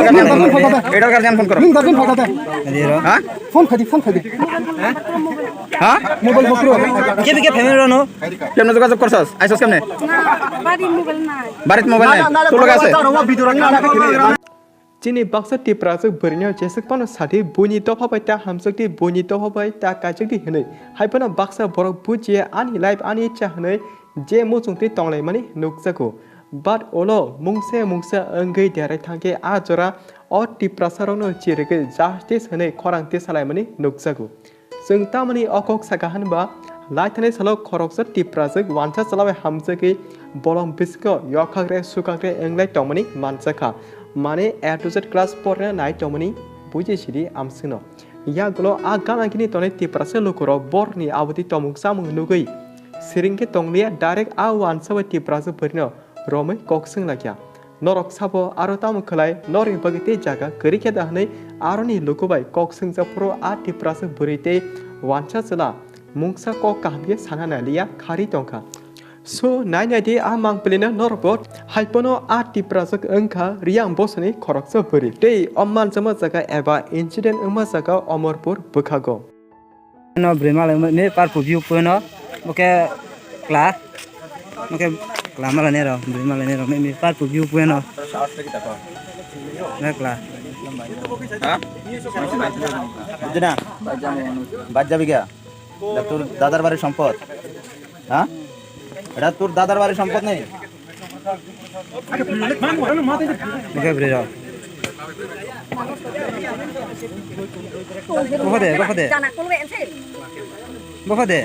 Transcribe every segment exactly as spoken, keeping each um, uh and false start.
Guardian phone করো। এটার guardian phone করো। হুম, গার্জিয়ান ফোন করো। হ্যাঁ? ফোন খাই দি, ফোন খাই দি। হ্যাঁ? মোবাইল ফোন করো। কে বিকে ফ্যামিলি রনো? কেমনে যোগাযোগ করছস? আইসস কেমনে? না, বাড়ির মোবাইল নাই। বাড়িত মোবাইল নাই? তোর লগে আছে? Chini baksa Tipraswk bwrwino jeswk phano sadi buini dopha bai ta hamjakdi, buini dopha bai ta kaijakdi hwnwi. Hai phano baksa borok bujiya ani life ani ichha hwnwi je muchungtwi tonglaimani nukjago. But ulo mungsa mungsa wngwi derai thangkhe a jora o Tiprasarokno chirigwi justice hwnwi khorang tisalaimani nukjago. Chwng tamoni o kok saka hwnba, laithani salo khoroksa Tipraswk wansa chwlabai hamjagwi bolong bisingo yokhakre sukhakre wnglai tongmani manjakha. Mane A to Z class porna nai tongmani buji sidi amswkno. Yagulo a gana gini tonwi Tiprasa lukurok borni aboni tomung samung nugwi siringkhe tongliya, direct a wansa bai Tiprasa bwrwino romwi kok swng lakya. Norok sabo aro tamo khlai, norni bagwi tei jaga kwrwi khe da hwnwi aroni luku bai kok swngjak phuru a Tiprasa bwrwi tei wansa chwla mungsa kok kaham khe sana naliya khari tongkha. So, nai nai di a mangpilino norokbo hai phano a Tiprasa wngkha Riyang bosoni khoroksa bwrwi tei o manjakma jaga eba incident wngma jaga Omorpur bwkhago. No bwrwi malai me par pubiu puino, bo khe kla, bo khe kla malai nero, bwrwi malai nero, me par pubiu puino. Me kla. হ্যাঁ? বুঝলি না? বাদ যাবি কে? এটা তোর দাদার বাড়ির সম্পদ। হ্যাঁ? এটা তোর দাদার বাড়ির সম্পদ নেই? Oke, bwrwi rok. Bokha de, bokha de. Bokha de.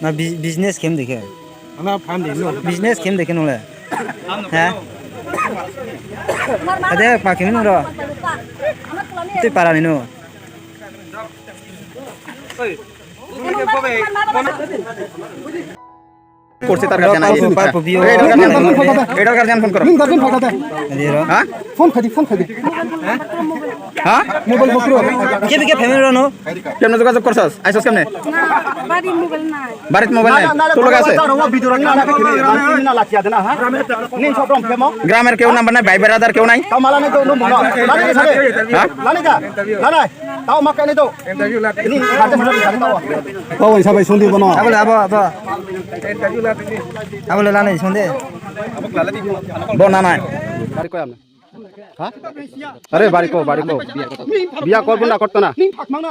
Na bi-, business khem dekhe. Ana phan de no. Business khem dekhe nole. Ha? Ade pa khem no ro. Tei para ni no. করছে তার গার্জিয়ান আইছে। পারবো, পারবো, বিয়ে আরে, এটার guardian phone করো। এটার গার্জিয়ান ফোন করো। হুম, গার্জিয়ান ফোন করো। হ্যাঁ? ফোন খাই দি, ফোন খাই দি। হ্যাঁ? মোবাইল ফোন করো। কে বিকে ফ্যামিলি রনো? কেমনে যোগাযোগ করছস? আইছস কেমনে? না, বাড়ির মোবাইল নাই। বাড়িত মোবাইল নাই? তোর লগে আছে? গ্রামের কেউ নাম্বার নাই? ভাই বেরাদার কেউ নাই? হ্যাঁ? Tao ma kani do. Ini kate sari sari tao. Bawa sabai sundi bono. Abo le, abo, abo. Abo le lani sundi. Bo na nai. Bari koi amna. Ha? Are bari ko, bari ko. Biya kor bunda korta na.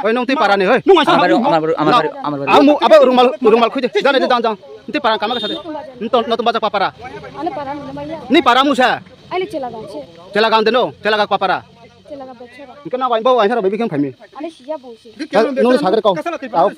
Oi nung ti para ni hoi. Amar bari, amar bari, amar bari, amar bari. Amu abo rumal rumal khoi de. Jane de dan dan. Ti para kama ka sade. Nto nto baja papara. Ni para musa. Ani chela gaun se. Chela gaun de no, chela ga papara. Chela ga bechora. Ikan na wain bau wain sara baby kan phami. Ani siya bau se. Nung sagre kau. Au.